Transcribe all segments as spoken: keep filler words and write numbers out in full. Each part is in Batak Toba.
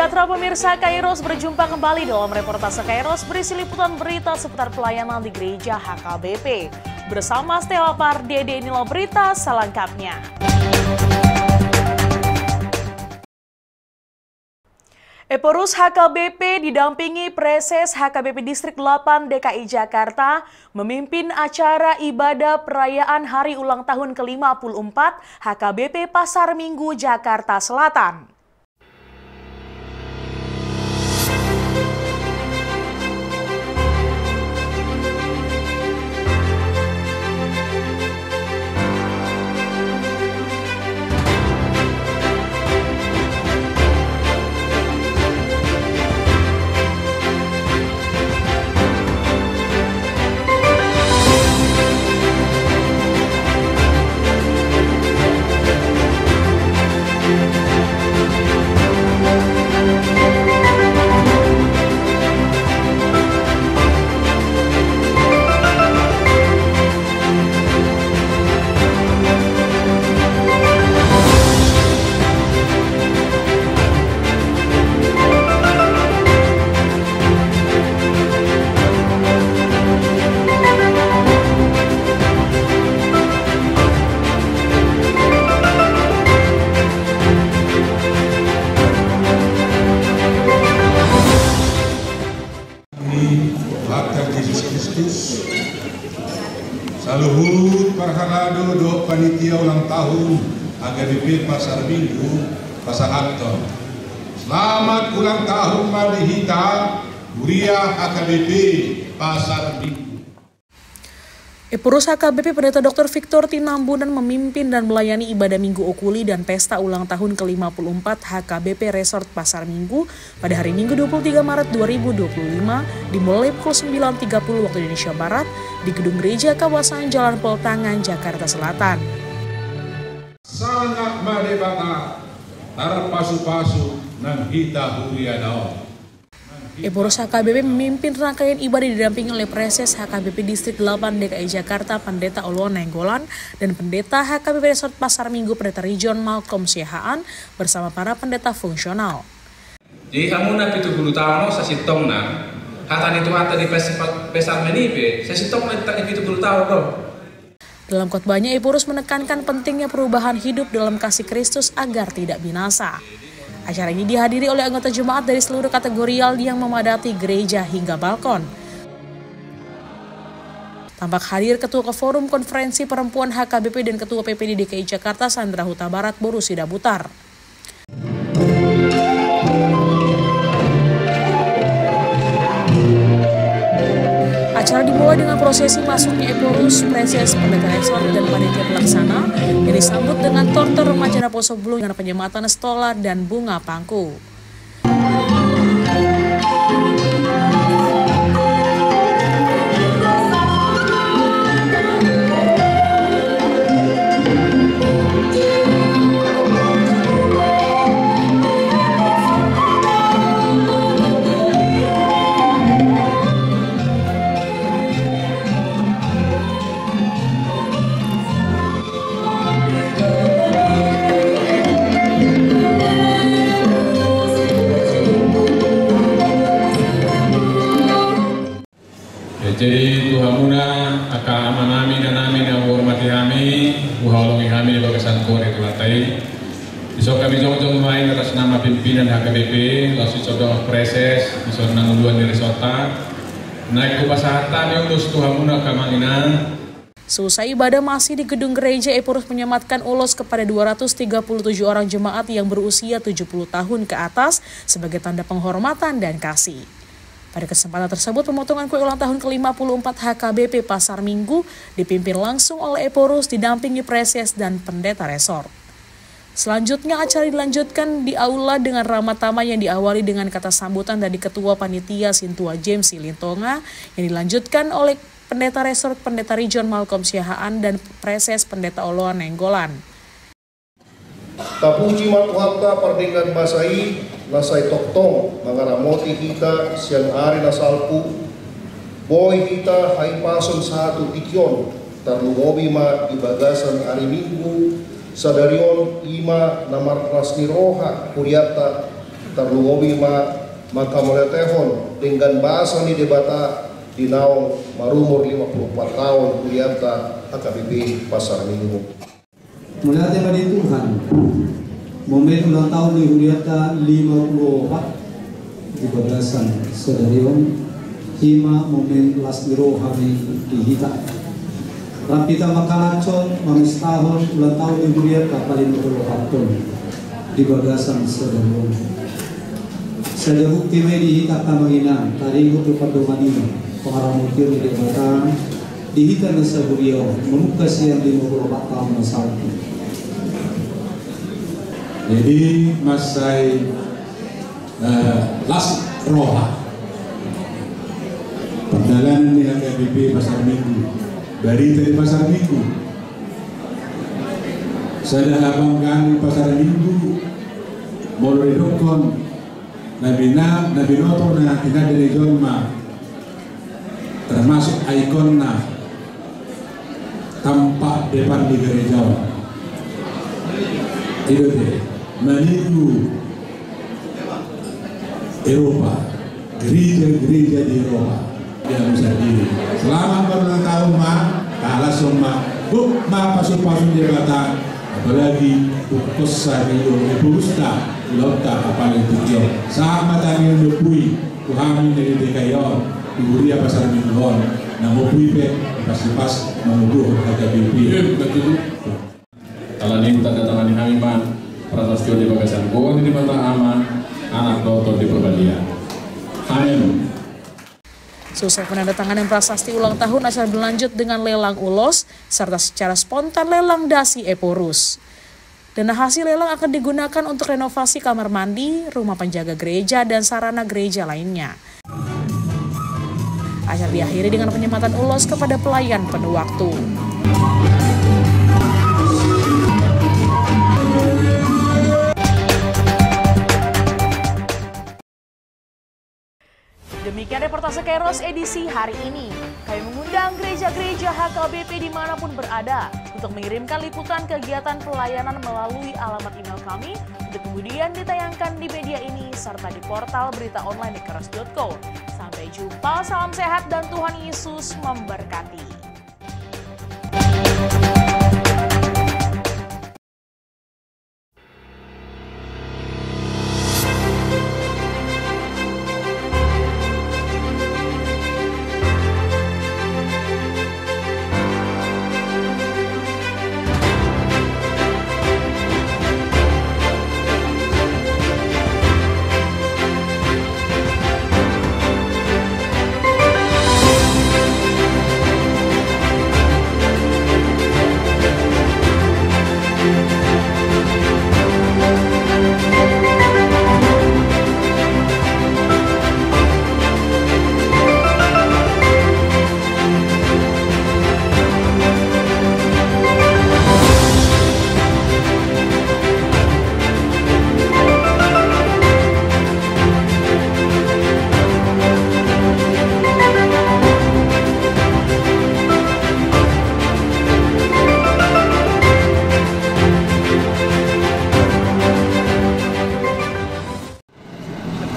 Sejahtera pemirsa Kairos, berjumpa kembali dalam reportase Kairos berisi liputan berita seputar pelayanan di gereja H K B P. Bersama Stella Pardede, inilah berita selengkapnya. Ephorus H K B P didampingi Praeses H K B P Distrik delapan D K I Jakarta memimpin acara ibadah perayaan hari ulang tahun ke lima puluh empat H K B P Pasar Minggu Jakarta Selatan. Ni Tuhan Jesus Kristus, saluhut parhalado dohot panitia ulang tahun H K B P Pasar Minggu pasahathon selamat ulang tahun ma di hita, huria H K B P Pasar Minggu. Ephorus H K B P Pendeta Doktor Victor Tinambunan memimpin dan melayani ibadah Minggu Okuli dan pesta ulang tahun ke lima puluh empat H K B P Resort Pasar Minggu pada hari Minggu dua puluh tiga Maret dua ribu dua puluh lima, dimulai pukul sembilan tiga puluh waktu Indonesia Barat di Gedung Gereja Kawasan Jalan Poltangan, Jakarta Selatan. Sangap ma Debata, tarpasupasu nang hita huriana on. Ephorus H K B P memimpin rangkaian ibadah didampingi oleh Praeses H K B P Distrik delapan D K I Jakarta Pendeta Oloan Nainggolan dan Pendeta H K B P Resort Pasar Minggu Pendeta Region Malcolm Siahaan bersama para pendeta fungsional. Jadi hamuna pitu pulu taon on sasintongna, hata ni Tuhanta di pes-, psalmen i pe sasintongna di pitu pulu taon do. Dalam khotbahnya, Ephorus menekankan pentingnya perubahan hidup dalam kasih Kristus agar tidak binasa. Acara ini dihadiri oleh anggota jemaat dari seluruh kategorial yang memadati gereja hingga balkon. Tampak hadir Ketua Forum Konferensi Perempuan H K B P dan Ketua P P D D K I Jakarta Sandra Hutabarat boru Sidabutar. Acara dimulai dengan prosesi masuknya Ephorus, Praeses, Pendeta Resort, dan panitia pelaksana yang disambut dengan tortor remaja Naposobulung dengan penyematan stola dan bunga pangku. Jadi tu hamuna angka amanami, inanami na huhormati hami, huhaholongi hami di bagasan koor ni Tuhanta i. Dison hami jongjong ma i atas nama pimpinan H K B P, laos dison dohot Praeses, dison na mangulahon ni resortta. Naeng hupasahat hami ulos tu hamuna angka amang inang. Seusai ibadah masih di gedung gereja, Ephorus menyematkan ulos kepada dua ratus tiga puluh tujuh orang jemaat yang berusia tujuh puluh tahun ke atas sebagai tanda penghormatan dan kasih. Pada kesempatan tersebut, pemotongan kue ulang tahun ke lima puluh empat H K B P Pasar Minggu dipimpin langsung oleh Ephorus didampingi Praeses dan Pendeta Resort. Selanjutnya, acara dilanjutkan di aula dengan ramah tamah yang diawali dengan kata sambutan dari Ketua Panitia Sintua James Silintonga, yang dilanjutkan oleh Pendeta Resort Pendeta Region Malcolm Siahaan dan Praeses Pendeta Oloan Nainggolan. Tapuji ma Tuhanta pardenggan basa i, na sai tongtong mangaramoti hita sian ari na salpu. Boi hita hahipason sahat tu tingki on, tarlumobi ma di bagasan ari Minggu sadari on, i ma na marlas ni roha hurianta, Tarlumobi ma manghamauliatehon denggan basa ni Debata di naung marumur lima puluh opat taon hurianta H K B P Pasar Minggu. Mauliate ma di Tuhan, momen ulang taon ni hurianta lima puluh opat di bagasan sadari on, i ma momen las ni roha ni di hita. Rap hita mangkalashon, mamestahon ulang taon ni hurianta palima puluh opat on di bagasan sadari on. Sada bukti ma i di hita angka amang inang, taringot do pandohan i ma, pangaramotion ni Debata di hita na sahuria on, mamungka sian lima puluh opat taon na salpu. Jadi, mansai, eh, las roha pardalanan ni H K B P Pasar Minggu, barita di Pasar Minggu. Sada habanggaan ni Pasar Minggu, molo didokkon na bina-, na binoto na tinanda ni jolma, termasuk ikonna tampak depan di gereja on. I do te, meniru Eropa, gereja-gereja di Eropa. Dia bisa diri. Selamat berulang tahun, Ma. Talas ma. Buk ma pasu-pasu Debata. Apalagi buk kosa di Eropa, Eropa, Eropa, apalagi Tokyo. Sama tadi yang lebih. Tuhan ini di T K I on, di huria Pasar Minggu on, na mopui pe, pas-pas, manguduh H K B P. Iya, betul. Alani i, tandatangan ni hami ma prasasti on di bagasan goar ni Debata Ama, Anak dohot Tondi Porbadia. Amin. Selesai penandatanganan prasasti ulang tahun, acara berlanjut dengan lelang ulos, serta secara spontan lelang dasi Ephorus. Dana hasil lelang akan digunakan untuk renovasi kamar mandi, rumah penjaga gereja, dan sarana gereja lainnya. Acara diakhiri dengan penyematan ulos kepada pelayan penuh waktu. Demikian reportase Kairos edisi hari ini. Kami mengundang gereja-gereja H K B P di mana pun berada untuk mengirimkan liputan kegiatan pelayanan melalui alamat email kami, untuk kemudian ditayangkan di media ini serta di portal berita online di kairos dot co. Sampai jumpa, salam sehat, dan Tuhan Yesus memberkati.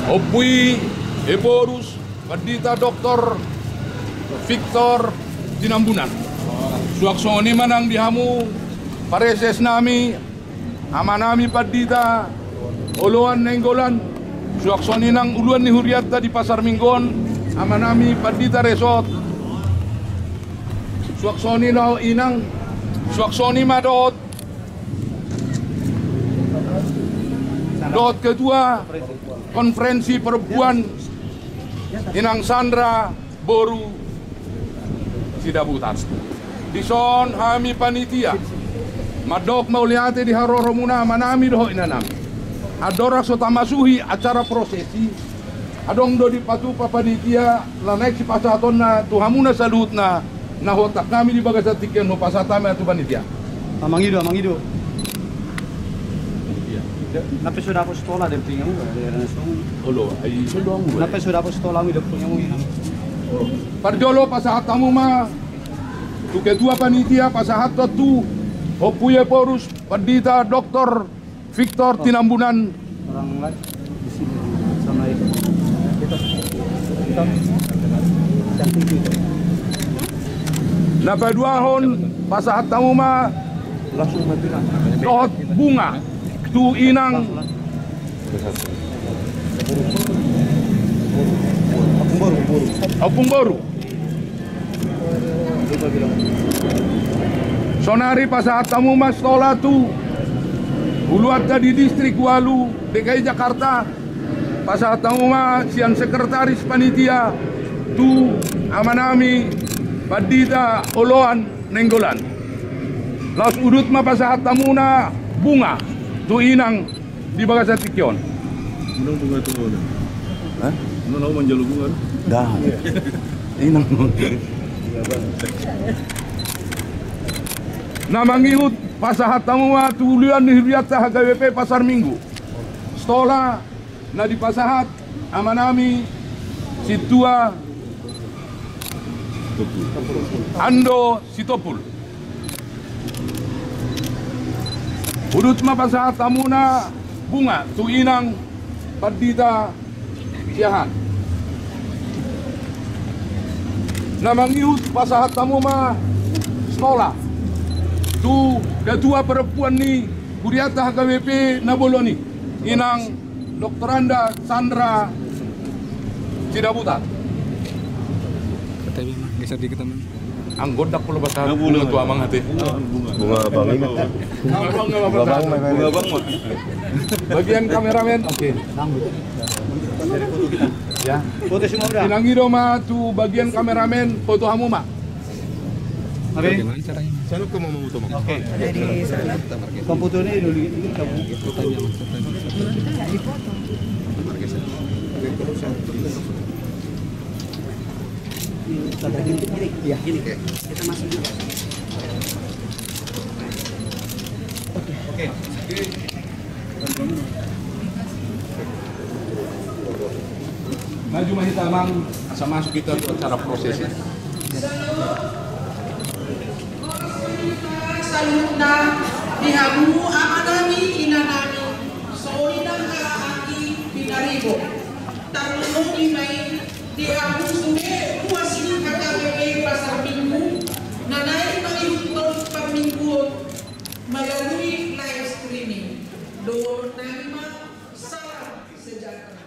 Ompu i Ephorus Pandita Doktor Victor Tinambunan. Suang songon i ma nang di hamu pareses nami, amanami Pandita Oloan Nainggolan. Suang songon i nang uluan ni hurianta di Pasar Minggu on, amanami Pandita Resot. Suang songon i laho inang, suang songon i ma dohot, dohot ketua konferensi perempuan, Inang Sandra boru Sidabutar. Dison hami panitia mandok mauliate di haroromuna, amanami dohot inanami. Andorang so tamasuhi acara prosesi, adong do dipatupa panitia na naeng sipasahatonna tu hamuna saluhutna, na huontang hami di bagasan tingki on, hupasahat hami ma tu panitia. Amang Ido, Amang Ido. Iya. Napa so dapot stola dampinganmu, daerah nasong? Olo, ai so doang. Napa so dapot stola dampinganmu, ya? Oh. Parjolo pasahat hamu ma tu ketua panitia, pasahat tu Ompu Ephorus Pandita Doktor Victor Tinambunan. Orang lain. Na paduahon, pasahat hamu ma dohot bunga tu inang Ompung Boru. Saonari pasahat hamu ma stola tu huluanta di Distrik Ualu D K I Jakarta, pasahat hamu ma sian sekretaris panitia tu amanami Pandita Oloan Nainggolan. Laos udut ma pasahat hamuna bunga tu inang di bagasan tingki on. Unang bunga tu. Hah? Unang manjalo bunga. Dah. Inang. Na mangihut pasahat hamu ma tu huluan ni hurianta H K B P Pasar Minggu. Stola na dipasahat amanami Sintua Ando Sitompul. Udut ma pasahat hamuna bunga tu inang Pandita Siahaan. Na mangihut pasahat hamu ma stola tu ketua perempuan ni hurianta H K B P na bolon i, inang Doktoranda Sandra Sidabutat. Kata dia mah, geser dikit, teman. Anggo ndang pola pasahat bunga tu amang ate. Bunga abang i. Bunga abang, bunga abang. Bunga abang, Mak. Bagian kameramen, oke. Ya. Inang i do ma tu bagian kameramen, foto hamu ma. Oke. Sana ke mau foto, Mak. Oke. Dari sana. Foto ini dulu, ini kamu. Iya. Gini, kita masuk dulu. Oke. Oke. Maju ma hita, Amang, asa masuk hita tu acara prosesi. Saluhutna, di hamu amanami, inanami, songon i nang halak anggi pinaribot. Tarlumobi ma i di hamu sude ruas ni H K B P Pasar Minggu na naeng mangihuthon parmingguon melalui live streaming. Dohononnami ma, salam sejahtera.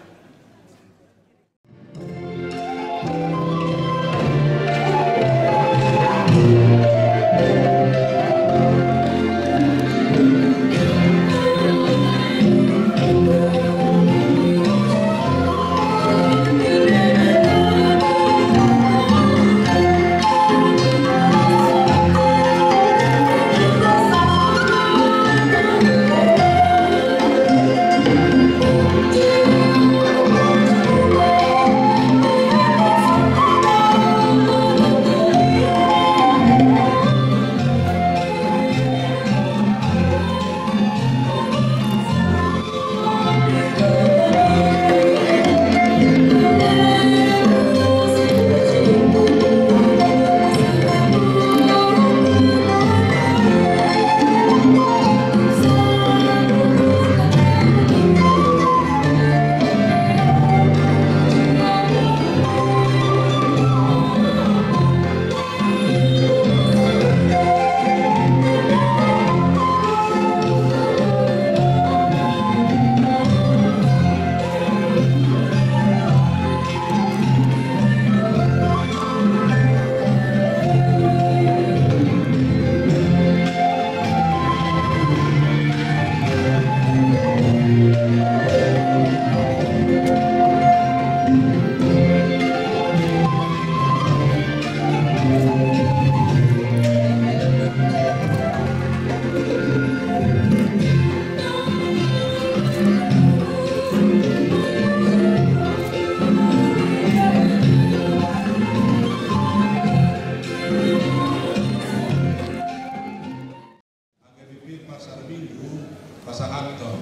H K B P Pasar Minggu pasahathon.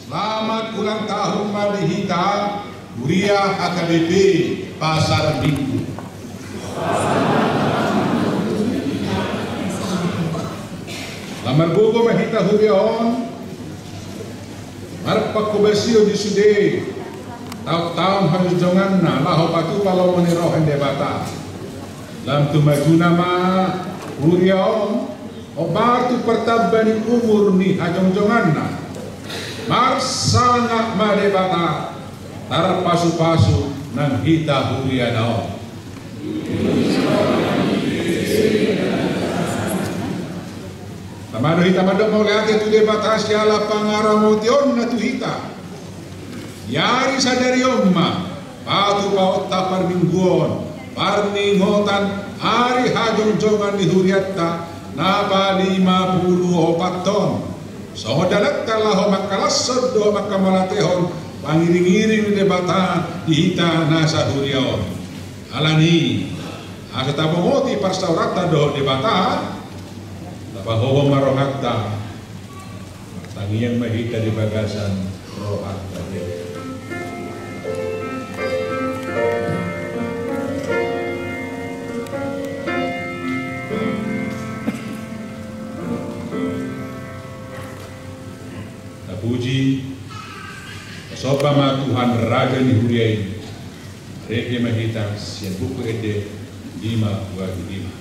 Selamat ulang tahun ma di hita, huria H K B P Pasar Minggu. Lam margogo ma hita huria on, marpanghobasion di sude, Taon-taon hajonjonganna laho patupa lomo ni roha ni Debata. Lam tumajuna ma huria on, hombar tu partamba ni umur ni hajongjonganna. Marsangap ma Debata, tarpasupasu nang hita huriana on. Tama do hita mandok mauliate tu Debata siala pangaramotionna tu hita. Di ari sadari on ma patupaonta parmingguon, parningotan ari hajongjongan ni hurianta na palima pulu opat on. Songon dalanta laho mangkalashon dohot mangkamauliatehon pangiring-iring ni Debata di hita na sahuria on. Alani asa tabongoti parsaoranta dohot Debata, tapahohom ma rohanta. Tangiang ma hita di bagasan rohanta. Tapuji, tasomba ma Tuhan Raja ni huria i. Marende ma hita sian Buku Ende lima ualu lima.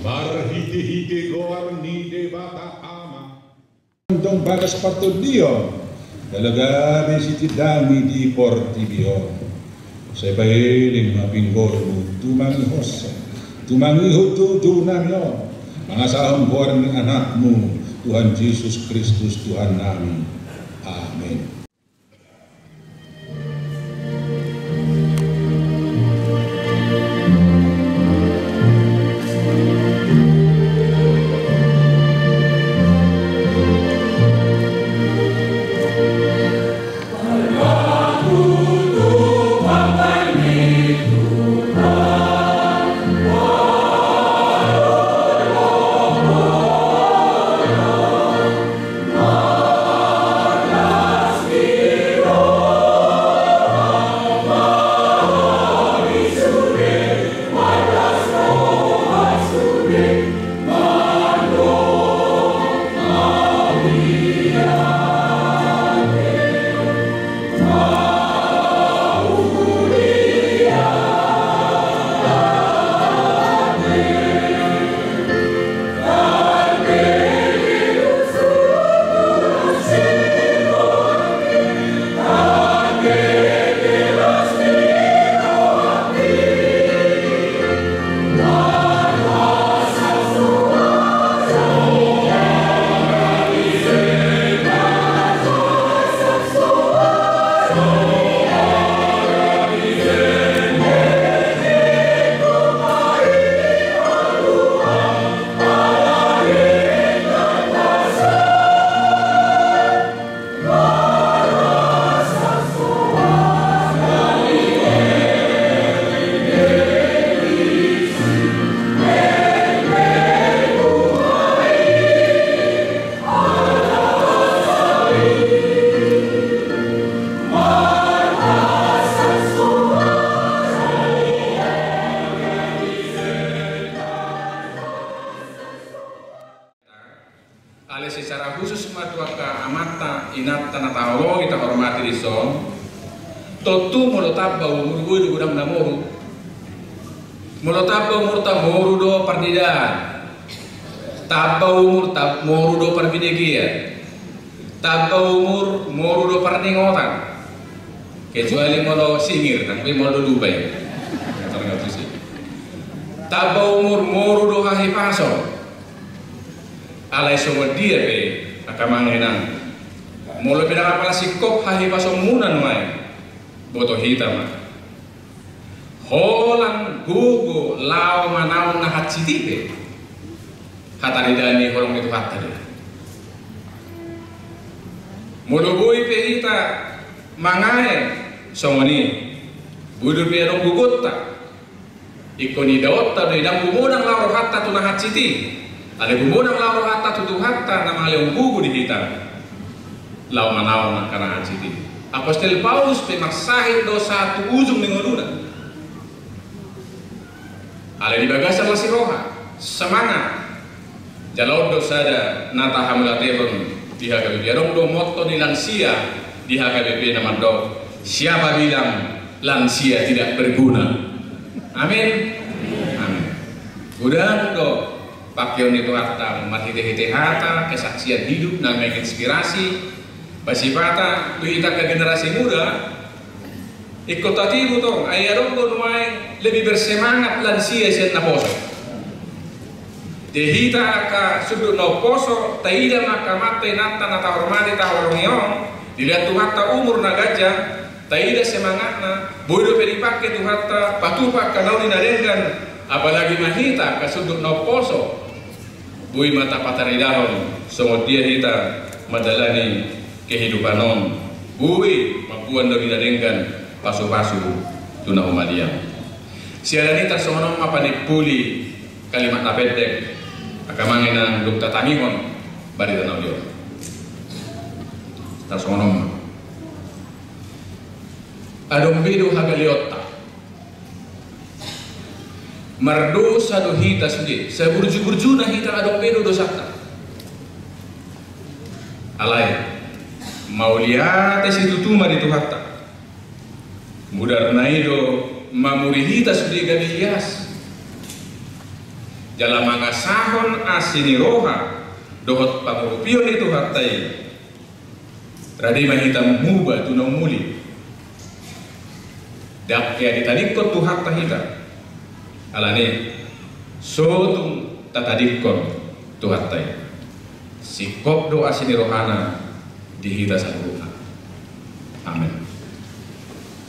Marhitehite goar ni Debata Ama. Tongtong bagas partondion, jala gabe sitindangi di portibi on. Sai paeleng ma pinggolmu tumangihonsa, tumangihon joujou nami on, mangasahon goar ni Anakmu, Tuhan Jesus Kristus Tuhan nami. Amen. Secara khusus ma tu angka amanta inanta na taoloi, tahormati dison. Tontu molo tamba umur, boi do godang na moru. Molo tamba umur, ta moru do parnidaan. Tamba umur, ta moru do parbinegean. Tamba umur, moru do parningotan. Kecuali molo singir, nang pe molo do lupa i. Tamba umur, moru do hahipason. Alai songon dia pe, angka amang inang, molo pe ndang apala singkop hahipasonmuna nuaeng, boto hita ma. Holan gogo laho manaon na hansit i pe hataridaan ni holong ni Tuhanta do. Molo boi pe hita mangae songon i, boi dope adong gogonta. Ingkon idaonta do i, ndang gumodang laho rohanta tu na hansit i. Alai gumodang laho rohanta tu Tuhanta na mangalehon gogo di hita laho manaon angka na hansit i. Apostel Paulus pe marsahit do sahat tu ujung ni ngoluna. Alai di bagasan las ni roha, semangat. Jala on do sada na tahamauliatehon di H K B P. Adong do motto ni lansia di H K B P na mandok, "Siapa bilang lansia tidak berguna?" Amin. Amin. Godang do pangkeon ni Tuhanta marhitehite hata, kesaksian hidup na menginspirasi. Ba sipata tu hita angka generasi muda, ingkon tatibu tong, ai adong do nuaeng lebih bersemangat lansia sian na poso. Jadi hita angka sundut na umposo, taida ma angka amanta inanta na tahormati, taholongi on, dilehon Tuhanta umur na ganjang, taida semangatna, boi dope dipangke Tuhanta patupa angka nauli na denggan. Apalagi ma hita angka sundut na umposo, boi ma tapataridahon songon dia hita mandalani kehidupan on, boi mamboan nauli na denggan, pasupasu tu na humaliang. Siala ni i, tarsongon on ma panimpuli kalimat na pendek, angka amang inang, dung tatangihon barita na uli on. Tarsongon on ma. Adong be do hagaleonta. Mardosa do hita sude, saburjuburjuna hita adong be do dosanta. Alai mauliate situtu ma di Tuhanta. Mudarna i do mamuri hita sude gabe ias. Jala mangasahon asi ni roha dohot pangurupion ni Tuhanta i. Rade ma hita muba tu na umuli. Ndang hea ditadingkon Tuhanta hita. Alani so tung tatadingkon Tuhanta i, singkop do asi ni rohana di hita saluhutna. Amen.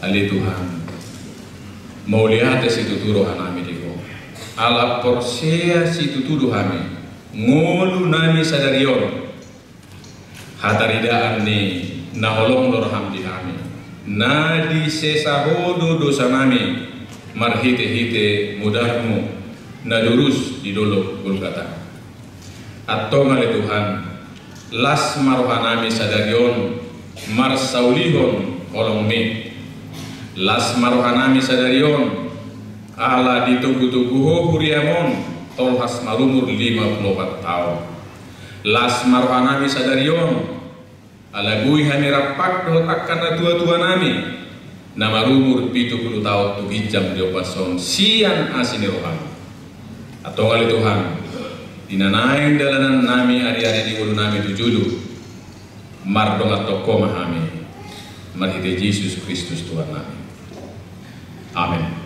Ale Tuhan, mauliate situtu rohanami di Ho. Ala porsea situtu do hami, ngolunami sadari on hataridaan ni na holong do roham di hami, na disesa Ho do dosanami marhitehite mudarmu na durus di dolok Golgata. Antong ale Tuhan, las ma rohanami sadari on marsaulihon holongmi. Las ma rohanami sadari on ala ditogutogui Ho huriam on tolhas marumur lima pulu opat taon. Las ma rohanami sadari on ala boi hami rap dohot angka natuatuanami na marumur pitu pulu taon tu ginjang di ombas on sian asi ni roham. Antong ale Tuhan, di na naeng dalanannami ariari ni ngolunami tu jolo, mardongan tongko ma hami marhite Jesus Kristus Tuhannami. Amen.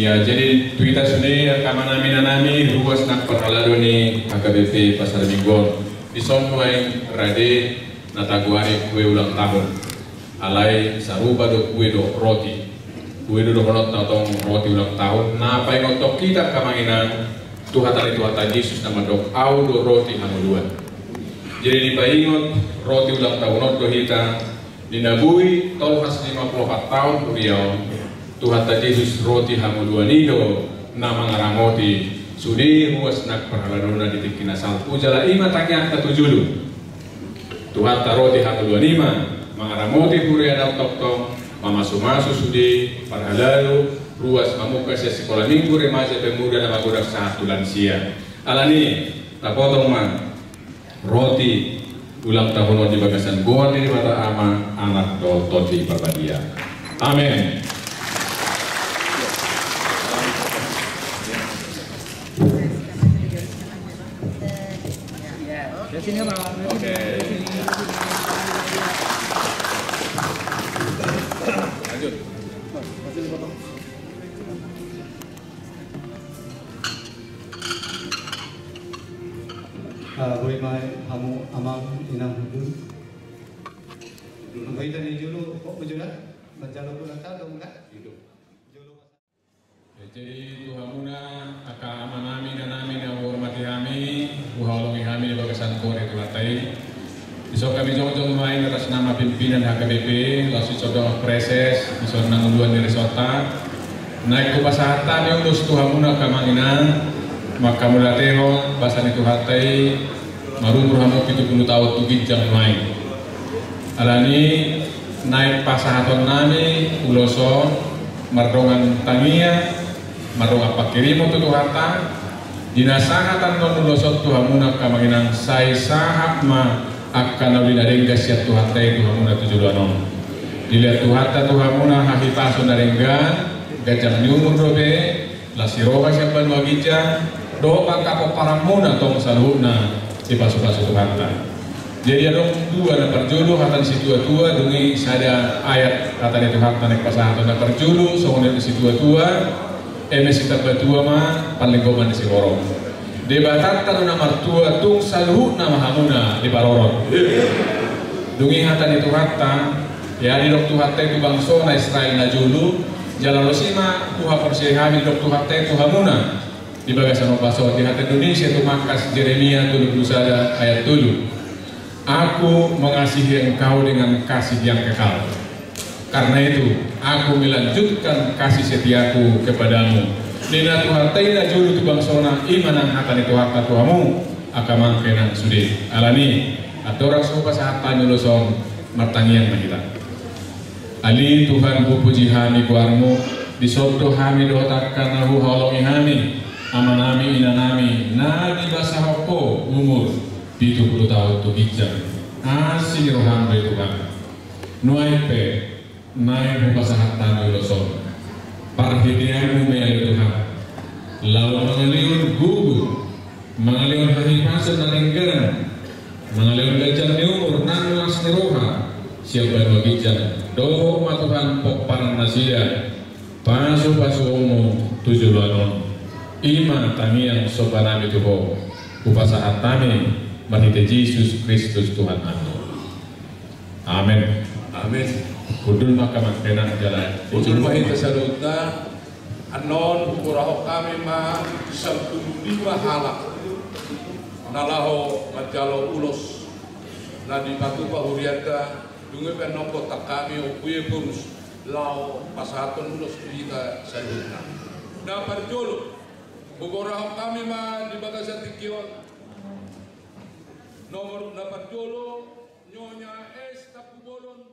Ya, jadi tu hita sude angka amanami, inanami, ruas nang parhalado ni H K B P Pasar Minggu on. Dison nuaeng rade na tagoari kue ulang tahun. Alai sarupa do kue dohot roti. Kue do dohononta tong, roti ulang tahun. Na paingothon hita angka amang inang tu hata ni Tuhanta Jesus na mandok, "Ahu do roti hangoluan." Jadi dipaingot roti ulang tahun on do hita, di na boi tolhas lima pulu opat taon huria on, Tuhanta Jesus roti hangoluan i do na mangaramoti sude ruas nang parhaladona di tingki na salpu, jala i ma tangiangta tu jolo. Tuhanta roti hangoluan i ma mangaramoti huriana on tongtong, mamasumasu sude parhalado, ruas mamungka sian sikola minggu, remaja, pemuda, na magodang sahat tu lansia. Alani i, tapotong ma roti ulang tahun on di bagasan goar ni Debata Ama, Anak dohot Tondi Parbadia. Amen. Ah, boi ma hamu amang inang hundul. Boi tani jolo, kok bojona? Manjalo bola tadong, kan? Jolo. Ya, jadi tu hamuna angka amanami, inanami na huhormati hami, huhaholongi hami di bagasan goar ni Tuhanta i. Dison hami jongjong nuaeng atas nama pimpinan H K B P, laos dison dongan praeses, dison na uluan ni resort. Naeng hupasahat hami ulos tu hamuna angka amang inang, manghamauliatehon basa ni Tuhanta i, marumur hamu pitu pulu taon tu ginjang nuaeng. Alani i naeng pasahatonnami ulos on mardongan tangiang, mardongan panghirimon tu Tuhanta. Di na sahat annon ulos on tu hamuna angka amang inang, sai sahat ma angka na uli na denggan sian Tuhanta i tu hamuna tu joloan on. Dilehon Tuhanta tu hamuna hahipason na denggan, ganjang ni umur dope, las ni roha sian banua ginjang, dohot angka pomparanmuna tong saluhutna dipasupasu Tuhanta. Jadi adong dua na parjolo hata ni situatua, dung i sada ayat hata ni Tuhanta naeng pasahaton. Na parjolo songon na didok ni situatua, eme sitamba tua ma panlinggoman ni siborok. Debatanta do na martua, tung saluhutna ma hamuna diparorot. Dung i hata ni Tuhanta, ia didok Tuhanta i tu bangsona Israel na jolo, jala ros i ma huhaporseai hami didok Tuhanta i tu hamuna. Di bagasan ombas on, di hata Indonesia tu mangkas, Jeremia tolu pulu sada ayat tolu. Aku mengasihi engkau dengan kasih yang kekal. Karena itu, aku melanjutkan kasih setiaku kepadamu. Ninna Tuhanta i na jolo tu bangsona, i ma nang hata ni Tuhanta tu hamu, angka amang inang sude. Alani i, andorang so hupasahat hami ulos on, martangiang ma hita. Ale Tuhan, hupuji hami goarmu, dison do hami dohot angka na huhaholongi hami, amanami, inanami, na dibasahon ho umur pitu pulu taon tu ginjang. Asi ni roham do i Tuhan. Nuaeng pe, naeng hupasahat hami ulos on. Parhiteanmu ma i ale Tuhan. Laho mangalehon gogo, mangalehon hahipason na denggan, mangalehon ganjang ni umur nang las ni roha, sian banua ginjang, dohot ma Tuhan pomparan nasida, pasupasuonmu tu joloan on. I ma tangiang sombanami tu ho, hupasahat hami, marhite Jesus Kristus Tuhannami. Amen. Amen. Hundul ma angka amang inang jala. Hundul ma hita saluhutna. Annon huborahon hami ma sampulu lima halak na laho manjalo ulos na dipatupa hurianta, dung i pe annon boan hami Ompu Ephorus laho pasahathon ulos tu hita saluhutna. Na parjolo, huborahon hami ma di bagasan tingki on nomor na parjolo, Nyonya S Tampubolon.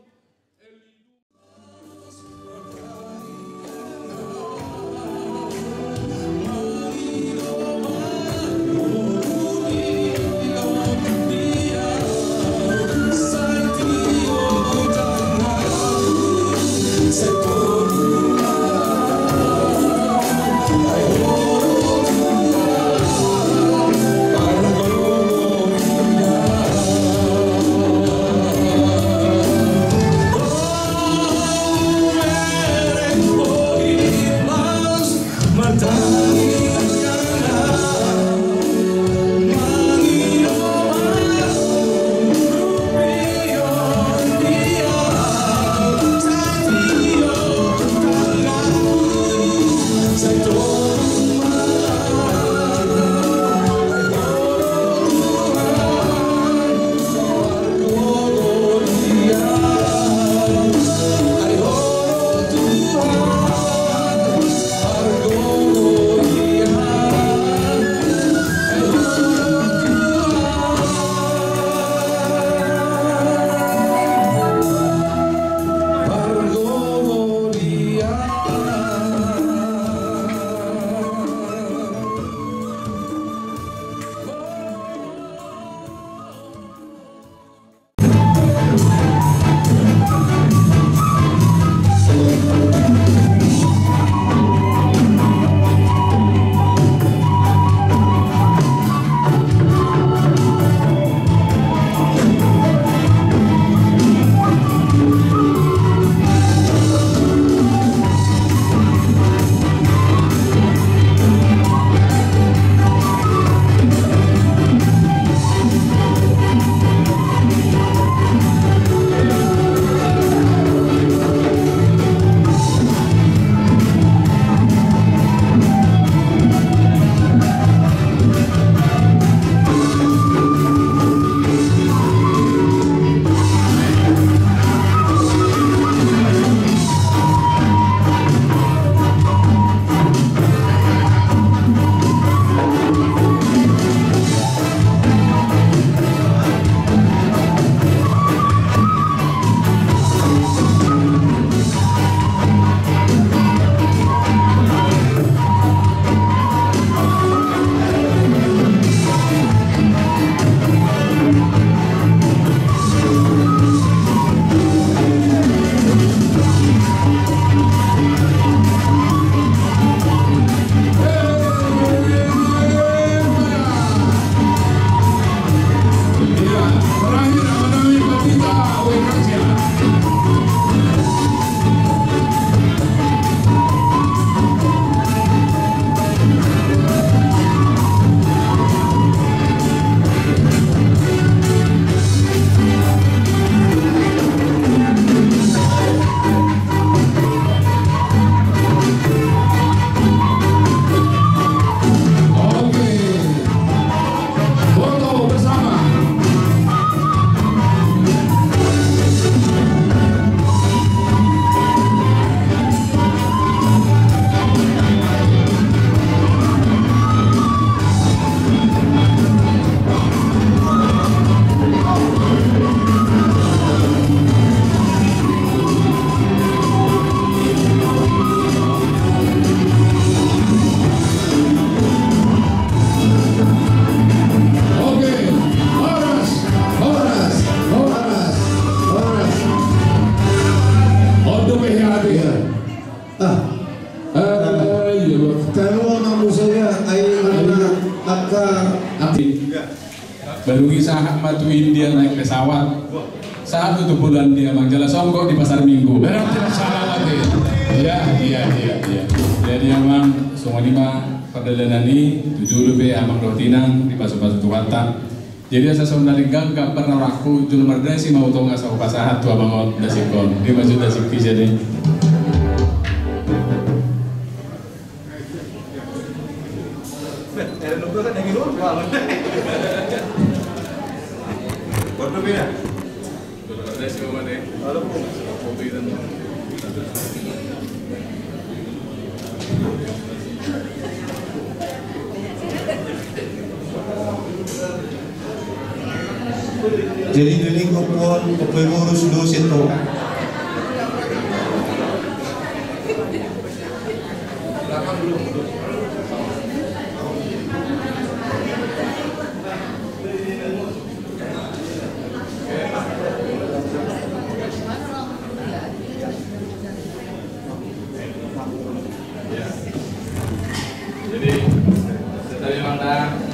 Api. Balungi sahat ma tu India naik pesawat. Sahat tu Polandia manjala songgok di pasar Minggu. Berarti salah lagi. Iya, iya, iya, iya. Jadi amang, songon i ma pardalanan i, tu jolo pe amang dohot inang dipasupasu Tuhanta. Jadi asa songon na denggan gambar na hurang, jolo mardasi ma hutong asa hupasahat tu amang on dasik on. Dia maksud dasik i jadi. Jadi denggan ompu on, ompu i boru sudo seto. Jadi, saya tadi mana?